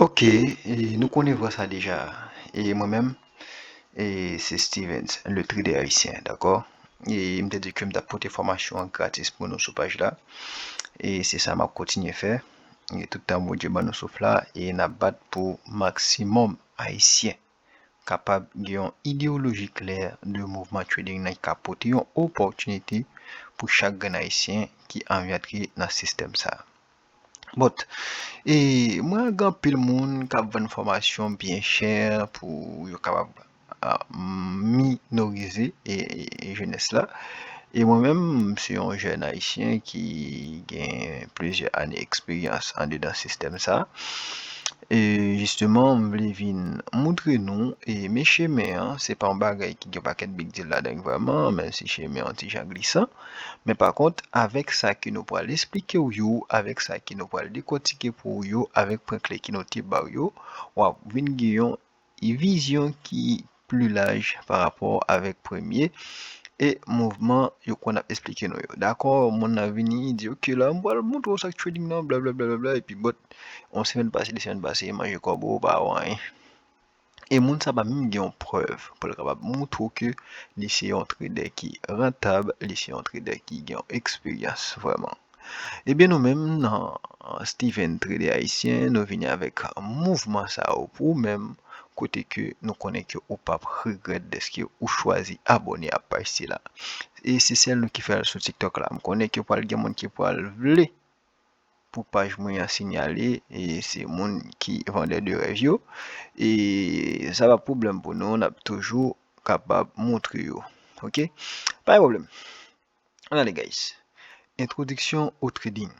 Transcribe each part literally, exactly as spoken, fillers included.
Ok, e nou konnen vwa sa deja. E mwen menm, e se Stevens, le trader ayisyen, dakò? E m te di ke m t ap pote fòmasyon an gratis pou nou sou paj la. E se sa m ap kontinye fè. E tout tan Bondye ban nou souf la, e n ap bat pou maksimòm ayisyen kapab gen yon ideyoloji klè de mouvman trading nan ki ka pote yon opòtinite pou chak grenn ayisyen ki anvi antre nan sistèm sa. But, e mwen gen anpil moun k ap vann fòmasyon byen chè pou yo kapab a, minorize e, e, e jenès la. E mwen menm, m se yon jèn ayisyen ki gen plizyè ane eksperyans andedan sistèm sa. E jisteman, m vle vin moutre nou, e men chemen an, se pa yon bagay ki gen pakèt big deal ladan vrèman, menm si chemen an ti jan glisan. Men pa kont, avèk sa ke nou pral esplike w yo, avèk sa ke nou pral dekòtike pou w yo, avèk pwen kle ke nou te ba w yo, w ap vin gen yon vizyon ki pli laj pa rapò avèk premye e mouvman yo konn ap esplike nou yo. Dakò, moun nan vini, di, "Ok, la, m pral montre w sa k trading nan, blablabla, blablabla," epi, but, yon semèn pase, de semèn pase, manje kòb ou, pa wè anyen. E moun sa pa menm gen yon prèv pou l kapab montre w ke li se yon trader ki rantab, li se yon trader ki gen yon eksperyans vrèman. Ebyen, nou menm nan Steven Trader Ayisyen, nou vini avèk mouvman sa yo pou ou menm, kote ke nou konnen ke ou p ap regrèt dèske ou chwazi abòne a paj sila. E se sèl nou ki fè l sou TikTok la. M konnen ke pral gen moun ki pral vle pou paj mwen an sinyale, e se moun ki vandè de rèv yo. E sa pa pwoblèm pou nou, n ap toujou kapab montre yo. Ok? Pa gen pwoblèm. Ann ale, guys. Entwodiksyon o trading.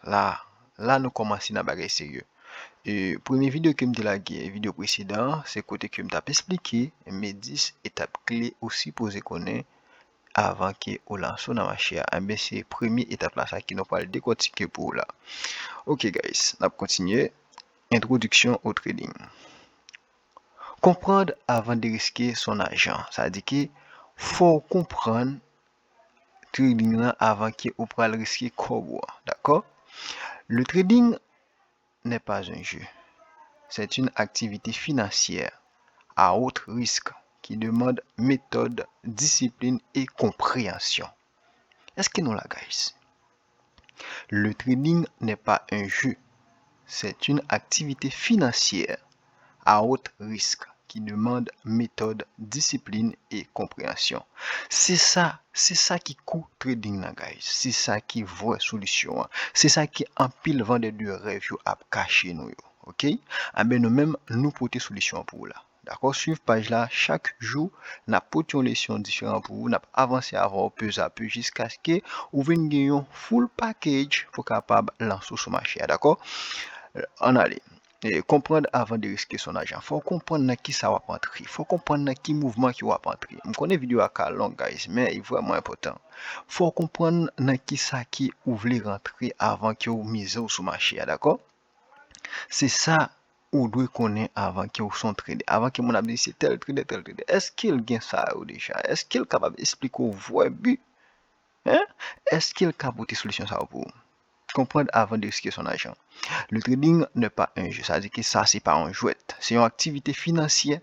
La, la nou kòmanse nan bagay serye. E premye videyo ke m te lage, videyo presedan an, se kote ke m t ap esplike men dis etap kle ou sipoze konnen avan ke ou lanse w nan mache a. Enben, se premye etap la, sa ke nou pral dekòtike pou ou la. Ok, guys, n ap kontinye. Entwodiksyon o trading. Konprann avan de riske son ajan. Sa di ke fò w konprann trading lan avan ke ou pral riske kòb ou an, dakò? Le trading n'est pas un jeu. C'est une activité financière à haut risque qui demande méthode, discipline et compréhension. Èske nou la, guys? Le trading n'est pas un jeu. C'est une activité financière à haut risque qui demande méthode, discipline et compréhension. Se sa, se sa ki kou trading nan, guys. Se sa ki vrè solisyon an. Se sa ke anpil vandè de rèv yo ap kache nou yo. Ok? Enben, nou menm, nou pote solisyon an pou ou la. Dakò? Swiv paj la chak jou. N ap pote yon lesyon diferan pou ou. N ap avanse avè w pezapè jiskaske ou vin gen yon full package pou kapab lanse w sou mache a. Dakò? Ann ale. E, konprann avan de riske son ajan. Fò w konprann nan kisa w ap antre. Fò w konprann nan ki mouvman ke w ap antre. M konnen videyo a ka long, guys, men li vrèman enpòtan. Fò w konprann nan kisa ke ou vle rantre avan ke w mize w sou mache a, dakò? Se sa ou dwe konnen avan ke w se yon trader. Avan ke moun ap di se tèl trader, tèl trader. Èske l gen sa yo deja? Èske l kapab esplike w vrè bi? Hein? Èske l ka pote solisyon sa yo pou ou? Konprann avan de riske son ajan. Le trading n'est pas un jeu. Sa di ke sa se pa yon jwèt. Se yon aktivite finansyè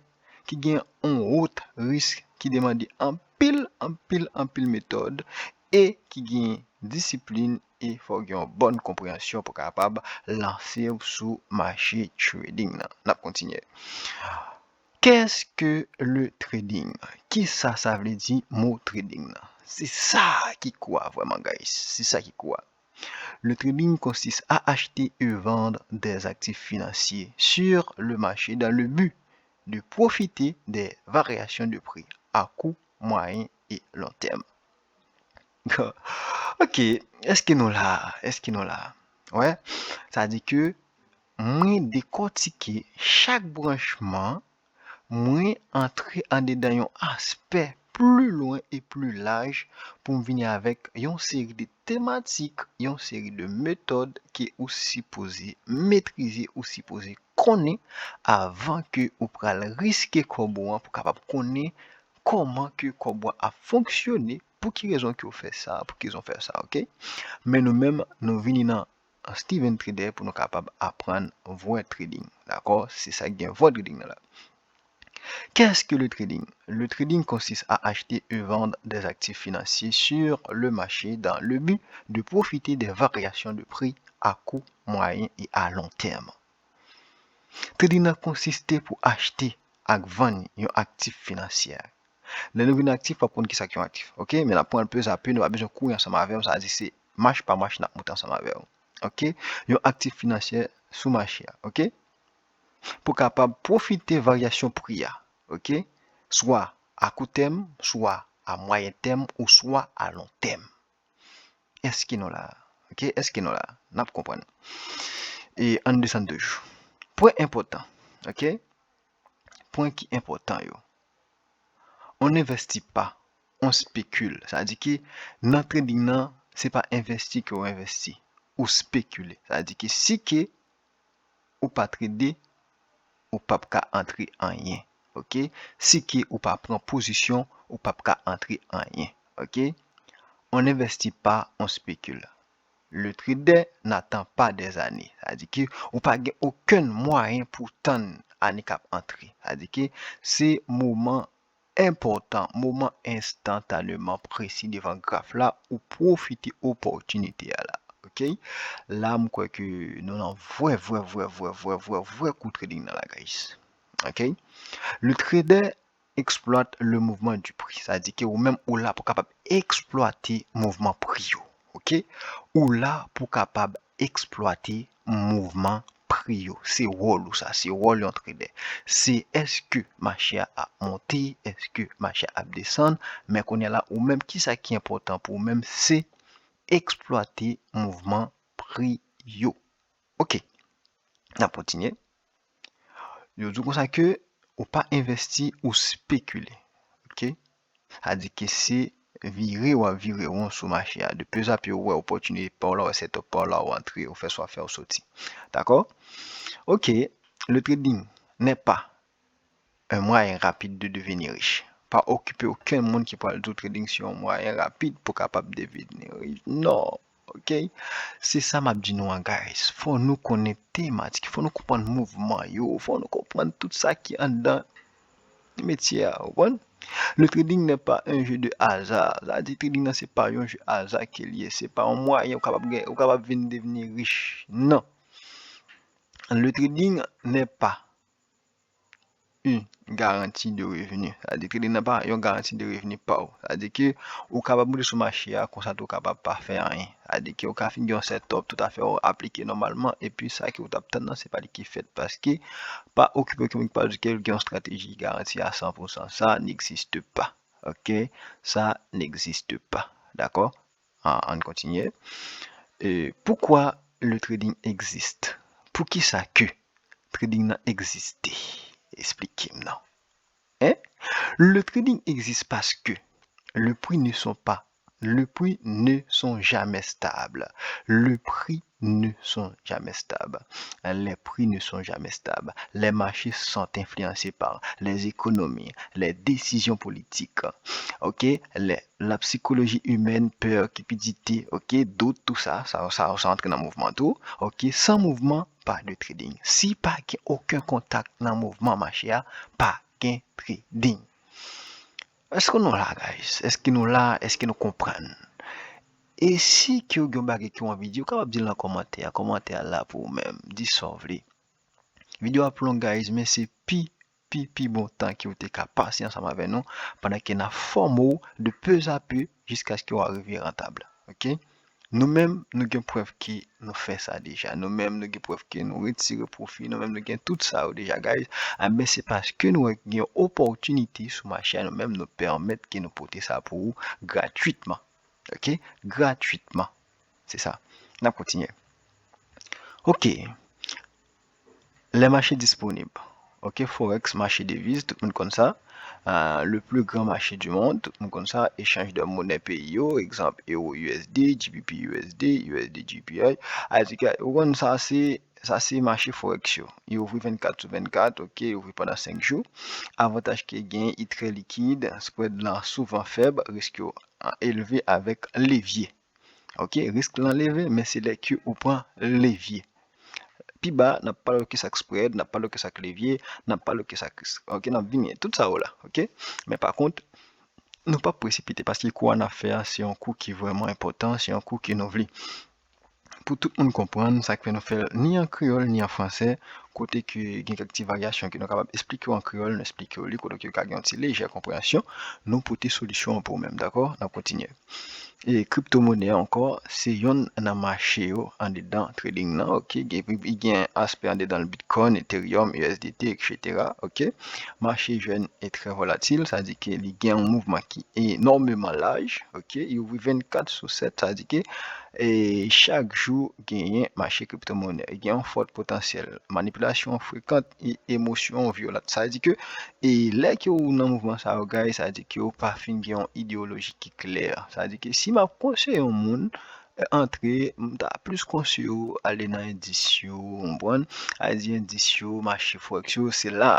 ki gen yon wot risk ki demande anpil, anpil, anpil metòd e ki gen disiplin e fò w gen yon bòn konpreyansyon pou kapab lanse w sou mache trading nan. N ap kontinye. Qu'est-ce que le trading? Kisa sa vle di mo trading nan? Se sa ki kou a vrèman, guys. Se sa ki kou a. Le trading consiste à acheter et vendre des actifs financiers sur le marché dans le but de profiter des variations de prix à court, moyen et long terme. Ok, èske nou la? Èske nou la? Wè, sa di ke mwen dekòtike chak branchman, mwen antre andedan yon aspè pli lwen e pli laj pou m vini avèk yon seri de tematik, yon seri de metòd ke ou sipoze metrize, ou sipoze konnen avan ke ou pral riske kòb ou an pou kapab konnen kòman ke kòb ou an ap fonksyone, pou ki rezon ke w fè sa, pou ki rezon w fè sa, ok? Men nou menm, nou vini nan Steven Trader pou nou kapab aprann vwè trading. Dakò? Se sa k gen vwè trading nan la. Qu'est-ce que le trading? Le trading consiste à acheter et vendre des actifs financiers sur le marché dans le but de profiter des variations de prix à court, moyen et à long terme. Trading nan konsiste pou achte ak vann yon aktif finansyè. Lè nou vin aktif, w ap konn kisa k yon aktif. Oke? Men n ap pran l pe a pe, nou pa bezwen kouri ansanm avè m, sa di se mach pa mach n ap monte ansanm avè w. Oke? Yon aktif finansyè sou mache a. Oke? Pou kapab pwofite varyasyon pri a. Oke? Swa a kou tèm, swa a mwayen tèm, ou swa a lon tèm. Èske nou la? Oke? Èske nou la? N ap konprann. E ann desann toujou. Pwen enpòtan. Oke? Pwen ki enpòtan yo. On n'investit pas, on spécule. Sa di ke nan trading nan, se pa envesti ke w envesti. Ou spekile. Sa di ke si ke ou pa trede, ou p ap ka antre anyen. Oke? Si ke ou pa pran pozisyon, ou p ap ka antre anyen. Oke? On n'investit pas, on spécule. Le trader n'attend pas des années. Sa di ke ou pa gen okenn mwayen pou w tann ane k ap antre. Sa di ke se moman enpòtan, moman enstantaneman presi devan graf la, ou pwofite opòtinite a la. Oke? La, m kwè ke nou nan vwè, vwè, vwè, vwè, vwè, vwè, vwè kou trading nan la, guys. Oke? Le trader exploite le mouvement du prix. Sa di ke ou menm ou la pou kapab eksplwate mouvman pri yo. Oke? Ou la pou kapab eksplwate mouvman pri yo. Se wòl ou sa, se wòl yon trader. Se èske mache a ap monte, èske mache a ap desann, men kounye a la ou menm kisa ki enpòtan pou ou menm se eksplwate mouvman pri yo. Oke. N ap kontinye. Yo di w konsa ke ou pa envesti, ou spekile. Oke? Sa di ke se vire w ap vire won sou mache a. De pezapye ou wè opòtinite pa w la, ou wè setup pa w la, ou antre, ou fè sa w fè, ou soti. Dakò? Oke, le trading n'est pas un moyen rapide de devenir riche. Pa okipe okenn moun ki pral di w trading se yon mwayen rapid pou kapab deveni rich. Non. Oke? Se sa m ap di nou an, guys. Fò nou konnen tematik, fò nou konprann mouvman yo, fò nou konprann tout sa ki anndan metye a, ou konprann? Le trading n'est pas un jeu de hasard. Sa di trading nan se pa yon jeu hasard ke l ye, se pa yon mwayen ou kapab gen, ou kapab vin devni rich. Non. Le trading n'est pas une garantie de revenu. Sa di trading nan pa yon garanti de revni pa w. Sa di ke ou kapab moute sou mache a konsa tou ou kapab pa fè anyen. Sa di ke ou ka fin gen yon setup, tout afè w aplike nòmalman, epi sa ke ou t ap tann nan, se pa li ki fèt, paske pa okipe okenn moun ki pa di ke l gen yon strateji ki garanti a san pou san. Ça n'existe pas. Oke? Ça n'existe pas. Dakò? An, ann kontinye. E, poukwa le trading existe? Poukisa ke trading nan egziste? Esplike m non. Hein? Le trading existe parce que le prix ne sont pas, le prix ne sont jamais stables. Le prix ne sont jamais stables. Les prix ne sont jamais stables. Les marchés sont influencés par les économies, les décisions politiques. Oke? Les la psychologie humaine, pè, cupidité, oke, dout, tout sa, sa, sa, sa antre nan mouvman tou. Oke, sans mouvement, pas de trading. Si pa gen okenn kontak nan mouvman mache a, pa gen trading. Èske nou la, guys? Èske nou la? Èske nou konprann? E si ke w gen yon bagay ke w anvi di, ou kapab di l nan kòmantè a. Kòmantè a la pou ou menm. Di sa w vle. Videyo ap long, guys, men se pi pi, pi bon tan ke w te ka pase ansanm avè nou, pandan ke n ap fòme w de peu à peu jiskaske w a rive rantab. Oke? Nou menm, nou gen prèv ke nou fè sa deja. Nou menm, nou gen prèv ke nou retire pwofi. Nou menm, nou gen tout sa yo deja, guys. Enben, se paske nou wè gen yon opòtinite sou mache a, nou menm, nou pèmèt ke nou pote sa pou ou gratwitman. Oke? Gratwitman. Se sa. N ap kontinye. Oke. Les marchés disponibles. Oke, Forex, mache deviz, tout moun konn sa. Euh, le plus grand marché du monde, tout moun konn sa, échange de monnaie peyi yo, egzanp, euro U S D, G B P U S D, U S D G P I. Sa di ke, ou konn sa, se, sa se mache Forex yo. Yo ouvri vennkat sou vennkat, oke, yo ouvri pandan senk jou. Avantaj ke gen, li trè likid, spread lan souvan fèb, risk yo, ah, elve avèk levye. Ok, risk lan leve, men se lè ke ou pran levye. Pi ba, n ap pale w ki sa k spread, n ap pale w ki sa k levye, n ap pale w ki sa k risk. Ok, n ap vini tout sa yo la, ok? Men pa kont, nou p ap presipite paske kou a n ap fè a, se yon kou ki vrèman enpòtan, se yon kou ke nou vle pou tout moun konprann, sa k fè nou fè l ni an kreyòl ni an fransè, kote ke gen kèk ti varyasyon ke nou kapab esplike w an kreyòl, nou esplike w li, kote ke w ka gen yon ti lejè konpreyansyon, nou pote solisyon an pou ou menm, dakò? N ap kontinye. E kriptomonè ankò, se yonn nan mache yo andedan trading nan, ok? Gen, li gen aspè andedan l Bitcoin, Ethereum, U S D T, et cetera, ok? Mache jèn e trè volatil, sa di ke li gen yon mouvman ki enòmeman laj, ok? Li ouvri vennkat sou sèt, sa di ke e chak jou genyen mache kriptomonè. Li gen yon fòt potansyèl. Manipilasyon frekan e emosyon vyolan. Sa di ke e lè ke ou nan mouvman sa yo, guys, sa di ke ou pa fin gen yon ideyoloji ki klè. Sa di ke si m ap konseye yon moun, eh, antre, m ta plis konseye w ale nan endis yo, w konprann? Sa di endis yo, mache forex yo, se la.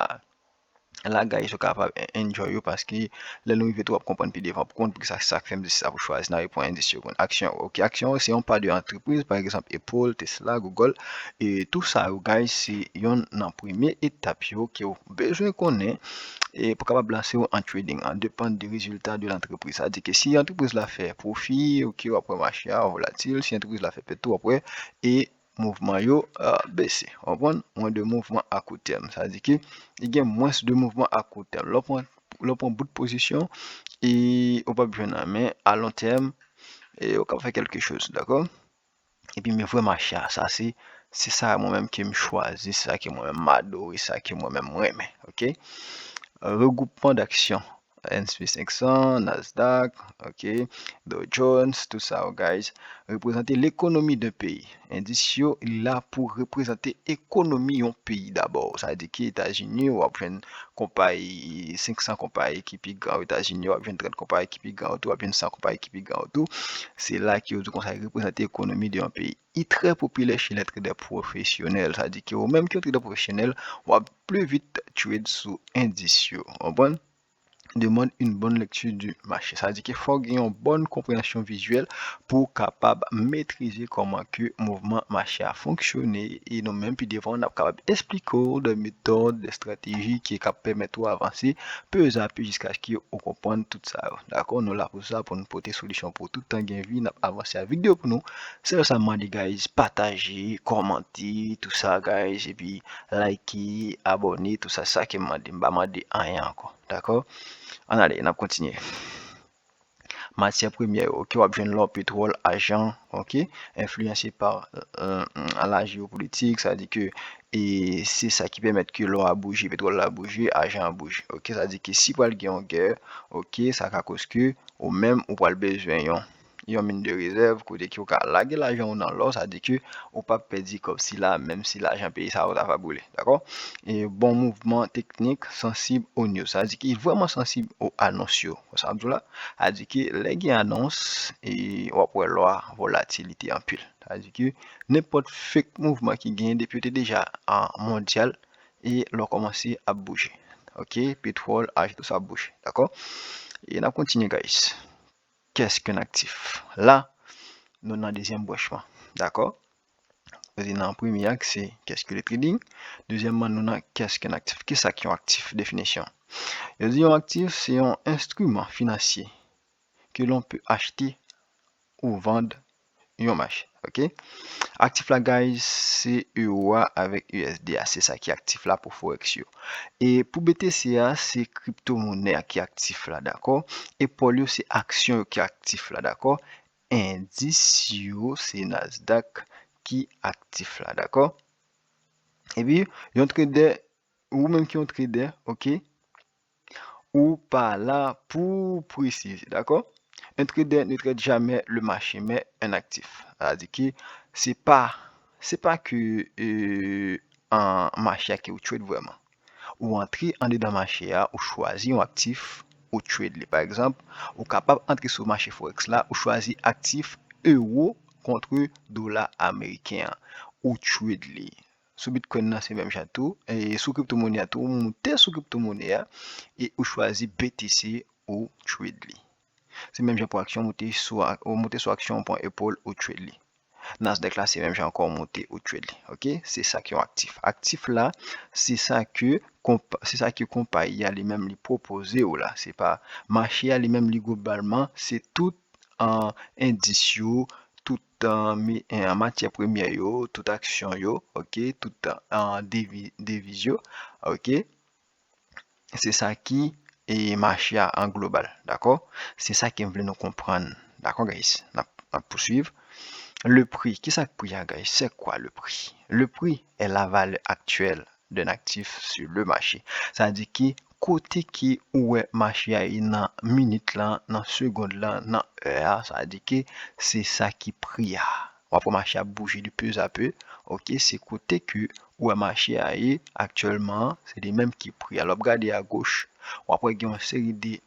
La, guys, ou kapab en-, enjoy yo paske lè nou rive tou, w ap konprann pi devan pou kont poukisa sa k fè m di se sa pou chwazi nan yo pou endis yo. Aksyon, ok, aksyon yo se yon pa de antrepriz, pa egzanp, Apple, Tesla, Google, e tou sa yo, guys, se yonn nan premye etap yo ke w bezwen konnen e pou kapab lanse w an trading, an depann de rezilta de lantrepriz. Sa di ke si antrepriz la fè pwofi, ok, w ap wè mache a volatil, si antrepriz la fè pèt tou, w ap wè e mouvman yo, euh, bese. Ou konprann? Mwen de mouvman a kou tèm. Sa di ke li gen mwens de mouvman a kou tèm. Lè w pran, lè w pran bout pozisyon, e ou p ap jwenn anyen, men a lon tèm, e ou ka fè kèlke choz, dakò? Epi men vrè mache a, sa se, se sa mwen menm ke m chwazi, se sa ke mwen menm m adore, se sa ke mwen menm m renmen, ok? Regroupman d'aksyon. S and P cinq cents, Nasdaq, ok, Dow Jones, tout sa yo, guys, reprezante lekonomi de peyi. Endis yo la pou reprezante ekonomi yon peyi dabò. Sa vle di ke Etazini, w ap jwenn konpayi, senk san konpayi ki pi gran Etazini, w ap jwenn trant konpayi ki pi gran tou, w ap jwenn san konpayi ki pi gran tou. Se la ke yo di konsa, reprezante ekonomi de yon peyi. Li trè popilè chez les traders professionnels. Sa vle di ke ou menm ki yon trader pwofesyonèl, w ap pli vit trade sou endis yo. Ou konprann? Demande une bonne lecture du marché. Sa vle di ke fò w gen yon bòn konpreyansyon vizyèl pou w kapab metrize kòman ke mouvman mache a fonksyone. E nou menm pi devan, n ap kapab esplike w de metòd, de estrateji ki kab pèmèt ou avanse pezape jiskaske ou konprann tout sa yo. Dakò? Nou la pou sa, pou nou pote solisyon pou w. Tout tan gen vi, n ap avanse avèk videyo pou nou. Sèl sa m mande, guys, pataje, kòmante, tout sa, guys, epi like, abòne, tout sa, sa ke m mande. M pa mande anyen ankò. Dakò? Ann ale, n ap kontinye. Matyè premyè yo, ok, w ap jwenn lò, petwòl, ajan, ok, enfliyanse pa, euh, la jeyopolitik, sa vle di ke, e se sa ki pèmèt ke lò a bouje, petwòl la bouje, ajan an bouje, ok, sa vle di ke si pral gen yon gè, ok, sa ka koz ke ou menm ou pral bezwen yon, yon min de rezèv, kote ke ou ka lage lajan ou nan lò, sa vle di ke ou p ap pèdi kòb sila, menm si lajan peyi sa yo ta va boule, dakò? E bon mouvman teknik, sansib o news, sa vle di ke li vrèman sansib o anons yo. Sa m ap di w la, sa vle di ke lè gen anons, e w ap wè lò a volatilite anpil. Sa vle di ke nenpòt fake mouvman ki genyen depi yo te deja an mondyal, e lò kòmanse ap bouje. Ok, petwòl, ajan, tout sa ap bouje, dakò? E n ap kontinye, guys. Qu'est-ce qu'un actif? La, nou nan dezyèm branchman, dakò? Kote nan premye a, se qu'est-ce que le trading? Dezyèmman, nou nan qu'est-ce qu'un actif? Kisa ki yon aktif? Definisyon. Yo di yon aktif, se yon enstriman finansye que l'on peut acheter ou vendre yon mache, ok? Aktif la, guys, se euro a avèk U S D a, se sa ki aktif la pou forex yo. E pou B T C a, se kriptomonè a ki aktif la, dakò? Apple yo, se aksyon yo ki aktif la, dakò? Endis yo, se Nasdaq ki aktif la, dakò? Epi, yon trader, ou menm ki yon trader, ok? Ou pa la pou presize, dakò? Un trader ne trade jamais le marché, mais un actif. Sa vle di ke se pa, se pa ke, euh, an mache a ke ou trade vrèman. Ou antre andedan mache a, ou chwazi yon aktif, ou trade li. Pa egzanp, ou kapab antre sou mache forex la, ou chwazi aktif euro kont dola ameriken an, ou trade li. Sou Bitcoin nan, se menm jan tou. E sou kriptomonè a tou, ou moute sou kriptomonè a e ou chwazi B T C, ou trade li. Se menm jan pou aksyon, moute sou, ou moute sou aksyon, ou pran epòl, ou trade li. Nasdaq la, se menm jan ankò, ou moute, ou trade li. Ok? Se sa ki yon aktif. Aktif la, se sa ke konp, se sa ke konpayi a li menm li pwopoze w la. Se pa mache a li menm li globalman, se tout an endis yo, tout an mi, an matyè premyè yo, tout aksyon yo, ok, tout an devi, deviz yo, ok. Se sa ki e mache a an global, dakò? Se sa ke m vle nou konprann, dakò, guys? N ap, n ap pouswiv. Le prix, kisa k pri a, guys? C'est quoi le prix? Le prix est la valeur actuelle d'un actif sur le marché. Sa vle di ke kote ke ou wè mache a ye nan minit lan, nan segond lan, nan è a, sa vle di ke se sa ki pri a. W ap wè mache a ap bouje de peu à peu. Ok, se kote ke ou wè mache a ye aktyèlman an, se li menm ki pri a. Lè w ap gade agoch, w ap wè gen yon seri de,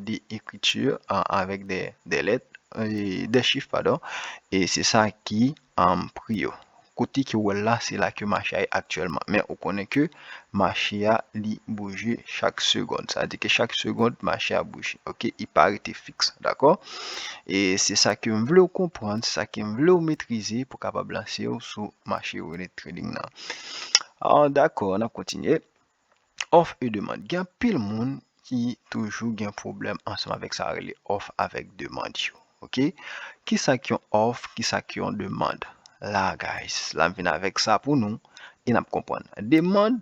de ekriti avèk de, de lèt, de chif, padon, e se sa ki pri yo. Kote ke w wè l la, se la ke mache a ye aktyèlman. Men ou konnen ke mache a, li bouje chak segonn. Sa vle di ke chak segonn, mache a bouje. Ok, li pa rete fiks, dakò? E se sa ke m vle w konprann, se sa ke m vle w metrize pou w kapab lanse w sou mache Reddit Trading nan. Ah, dakò, n ap kontinye. Ofre e demann. Gen anpil moun ki toujou gen pwoblèm ansanm avèk sa yo rele ofre avèk demann yo. Ok? Kisa ki yon ofre, kisa ki yon demann? La, guys, la m vin avèk sa pou nou e n ap konprann. Demann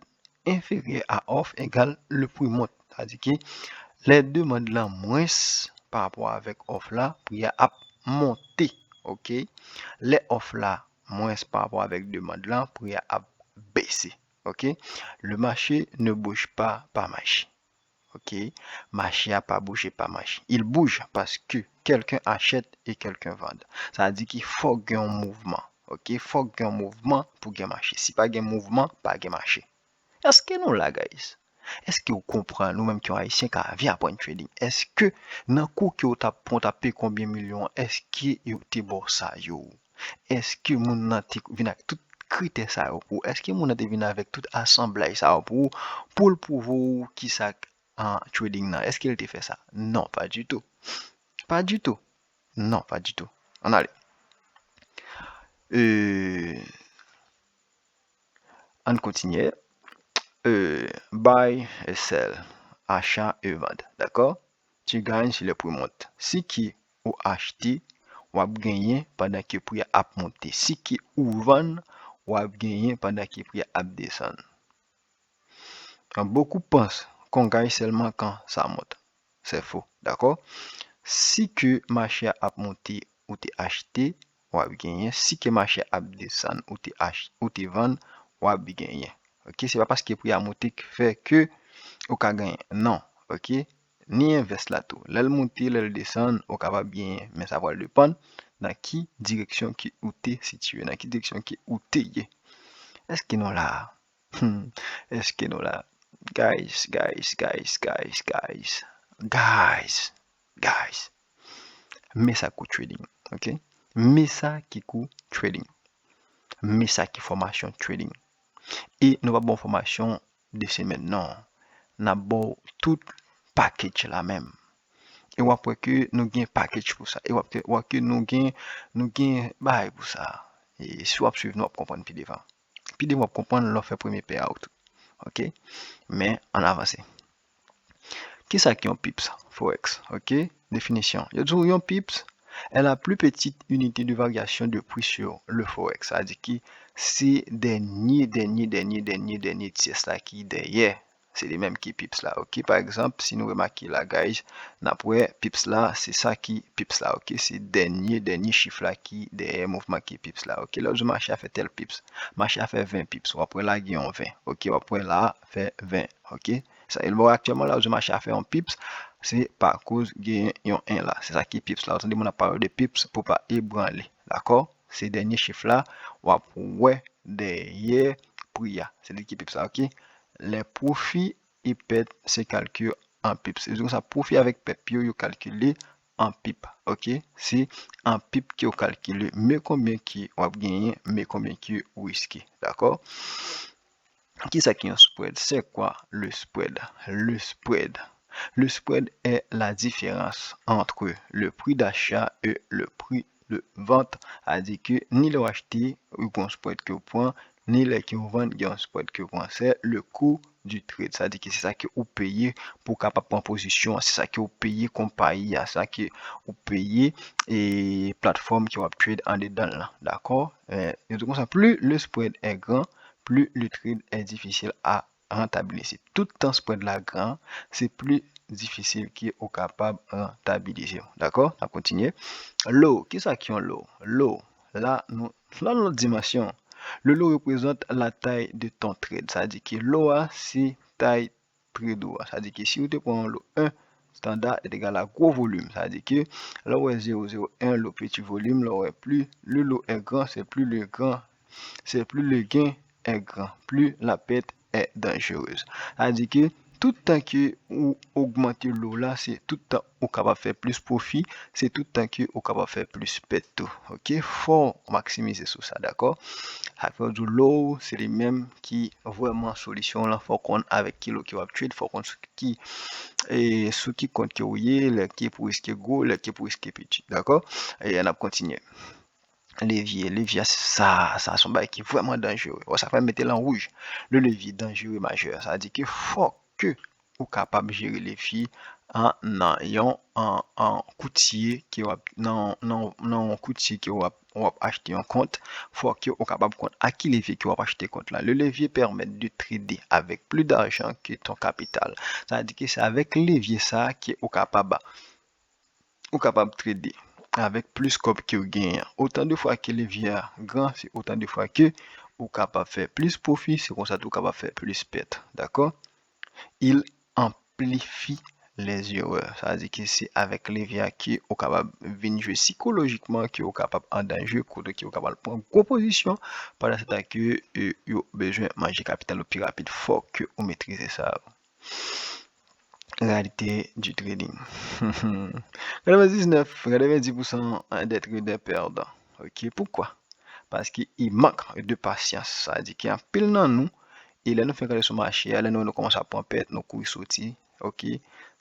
enferyè a ofre egal le prix monte. Sa vle di ke lè demann lan mwens pa rapò avèk ofre la, pri a ap monte. Ok? Lè ofre la mwens pa rapò avèk demann lan, pri a ap bese. Ok? Le marché ne bouge pas par magie. Ok? Mache a pa bouje pa maji. Il bouge parce que quelqu'un achète et quelqu'un vend. Sa vle di ke fòk gen yon mouvman. Ok? Fòk gen yon mouvman pou gen mache. Si pa gen mouvman, pa gen mache. Èske nou la, guys? Èske w konprann, ou menm ki yon Ayisyen k ap vin aprann trading? Èske nan kou ke w t ap pran, w t ap peye konbyen milyon, èske yo te ba w sa yo? Èske moun nan te vin ak tout kritè sa yo pou ou? Èske moun nan te vin avèk tout asanblay sa yo pou ou, pou l pwouve w kisa k an trading nan? Èske l te fè sa? Non, pa ditou. Pa ditou. Non, pa ditou. Ann ale. Euh, ann kontinye. Euh, buy et sell. Achat et vente. Dakò? Tu gagnes si le prix monte. Si ke ou achte, w ap genyen pandan ke pri a ap monte. Si ke ou vann, w ap genyen pandan ke pri a ap desann. Beaucoup pensent qu'on gagne seulement quand ça monte. C'est faux, dakò? Si ke mache a ap monte, ou te achte, w ap genyen. Si ke mache a ap desann, ou te ach, ou te vann, w ap genyen. Ok, se pa paske pri a monte k fè ke ou ka genyen. Non, ok? Ni envès la tou. Lè l monte, lè l desann, ou kapab genyen, men sa pral depann nan ki direksyon ke ou te sitiye, nan ki direksyon ke ou te ye. Èske nou la a? Hmm, èske nou la? Guys, guys, guys, guys, guys. Guys, guys. Men sa kou trading, ok? Men sa ki kou trading. Men sa ki fòmasyon trading. E nou p ap ba w fòmasyon de semèn, non. N ap ba w tout package la menm. E w ap wè ke nou gen package pou sa. E w ap wè ke nou gen, nou gen bagay pou sa. E si w ap swiv, nou ap konprann pi devan. Pi devan, w ap konprann lè w fè premye pè a w tou. Ok? Men, ann avanse. Kisa ki yon pips? Forex. Ok? Definisyon. Yo di w yon pips est la plus petite unité de variation de prix sur le forex. Sa vle di ki se dènye, dènye, dènye, dènye, dènye tyès la ki dèyè. Se li menm ki pips la. Ok? Pa egzanp, si nou remake la, guys, n ap wè pips la, se sa ki pips la. Ok? Se dènye, dènye chif la ki dèyè mouvman ki pips la. Ok? Lè w di mache a fè tèl pips, mache a fè ven pips. W ap wè la gen yon ven. Ok? W ap wè la fè ven. Ok? Sa, e lè w aktyèlman la, w di mache a fè yon pips, se pa koz gen yon en la. Se sa ki pips la. Ou tande moun ap pale de pips pou pa ebranle. Dakò? Se dènye chif la, w ap wè dèyè pri a. Se li ki pips la, ok? Les profits et pertes se calculent en pips. Se di konsa, pwofi avèk pèt yo, yo kalkile an pip, ok? Se an pip ke yo kalkile. Men konbyen ke w ap genyen, men konbyen ke ou riske, dakò? Kisa ki yon spread? C'est quoi le spread? Le spread. Le spread est la différence entre le prix d'achat et le prix de vente. Sa di ke ni lè w achte, ou gen yon spread ke w pran, ni lè ke w vann, gen yon spread ke w pran. Se le coût du trade. Sa di ke se sa ke ou peye pou w kapab pran pozisyon an, se sa ke ou peye konpayi a, sa ke ou peye e platfòm ke w ap trade andedan l lan. Dakò? Eh, yo di konsa, plus le spread est grand, plus le trade est difficile à rentabiliser. Tout tan spread la gran, se pli difisil ke ou kapab rentabilize. Dakò? N ap kontinye. Low, kisa ki yon low? Low, la, nou, la, nan lòt dimansyon. Le low reprezent la taille de ton trade. Sa di ke low a, se tay trade ou a. Sa di ke si ou te pran yon low un standard est égal à gros volume. Sa di ke lè w wè zéro zéro un, low petit volume, lè w wè plus le low est grand, c'est plus le grand, c'est plus le gain est grand, plus la perte est dangereuse. Sa di ke tout tan ke ou ogmante low la, se tout tan ou kapab fè plis pwofi, se tout tan ke ou kapab fè plis pèt tou. Ok? Fò w maksimize sou sa, dakò? Sa fè w di low, se li menm ki vrèman solisyon w lan. Fò w konn avèk ki low ke w ap trade, fò w konn sou ki, e, sou ki kont ke w ye, lè ki pou riske gwo, lè ki pou riske piti, dakò? E n ap kontinye. Levye, levye a, sa, sa se yon bagay ki vrèman danjere. Wè, sa fè m mete l an wouj. Le levier dangereux majeur. Sa di ke fòk ke ou kapab jere levye an nan yon, an, an koutye ke w ap, nan, nan, nan yon koutye ke w ap, w ap achte yon kont. Fòk ke ou kapab konn a ki levye ke w ap achte kont la. Le levier permet de trader avec plus d'argent que ton capital. Sa di ke se avèk levye sa ke ou kapab ou kapab trade avèk plis kòb ke w genyen. Otan de fwa ke levye a gran, se otan de fwa ke ou kapab fè plis pwofi, se konsa tou ou kapab fè plis pèt. Dakò? Il amplifie les erreurs. Sa vle di ke se avèk levye a ke ou kapab vin jwe sikolojikman, ke ou kapab an danje, kote ke ou kapab pran gwo pozisyon, pandan se tan ke, e, yo bezwen manje kapital ou pi rapid. Fòk ke ou metrize sa. Réalité du trading. Katrevendiznèf, katrevendi pousan des traders perdent. Ok, poukwa? Paske il manque de patience. Sa vle di ke anpil nan nou, e lè nou fin gade sou mache a, lè nou, nou kòmanse ap pran pèt, nou kouri soti. Ok,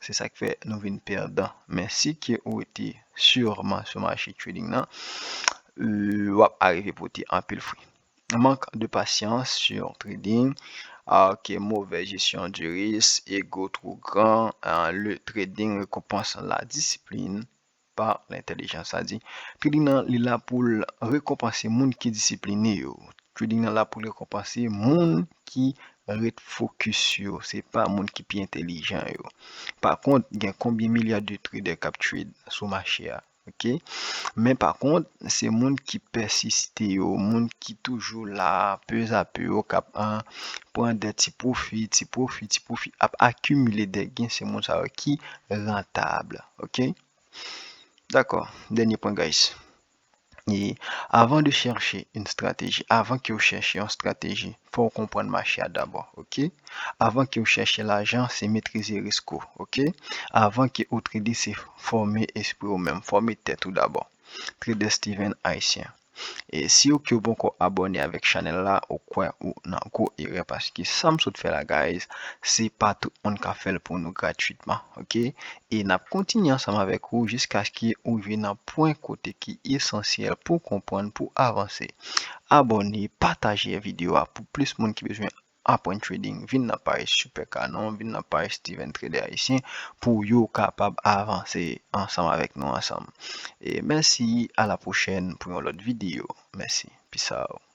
se sa k fè nou vin pèdan. Men si ke ou rete siman sou mache trading nan, e, w ap arive pote anpil fwi. Manque de patience sur trading. Ah, ok, mauvaise gestion du risque, ego twò gran. Ah, le trading récompense la discipline par l'intelligence. Sa di, trading nan, li la pou l rekonpanse moun ki disipline yo. Trading nan la pou l rekonpanse moun ki ret fokis yo. Se pa moun ki pi entèlijan yo. Pa kont, gen konbyen milya de trader k ap trade sou mache a? Ok. Men pa kont, se moun ki pèsiste yo, moun ki toujou la, pezapè yo, k ap, ah, pran de ti pwofi, ti pwofi, ti pwofi, ap akimile de gen, se moun sa yo ki rantab. Ok. Dakò. Dènye pwen, guys. E avan de chèche yon estrateji, avan ke w chèche yon estrateji, fò w konprann mache a dabò, ok? Avan ke w chèche lajan, se metrize risk ou, ok? Avan ke w trade, se fòme espri w menm, fòme tèt ou dabò. Trader Steven Haïtien. E si w ke w poko abòne avèk chanèl la, ou kwè ou nan gwo erè, paske sa m sot fè la, guys, se pa tout moun ka fè l pou nou gratwitman, ok? E n ap kontinye ansanm avèk ou jiskaske ou rive nan pwen kote ki esansyèl pou w konprann, pou w avanse. Abòne, pataje videyo a pou plis moun ki bezwen aprann trading. Vin nan paj Super Canon, vin nan paj Steven Trader Haïtien pou yo kapab avanse ansanm avèk nou ansanm. E mèsi, a la pwochèn pou yon lòt videyo. Mèsi. Peace out.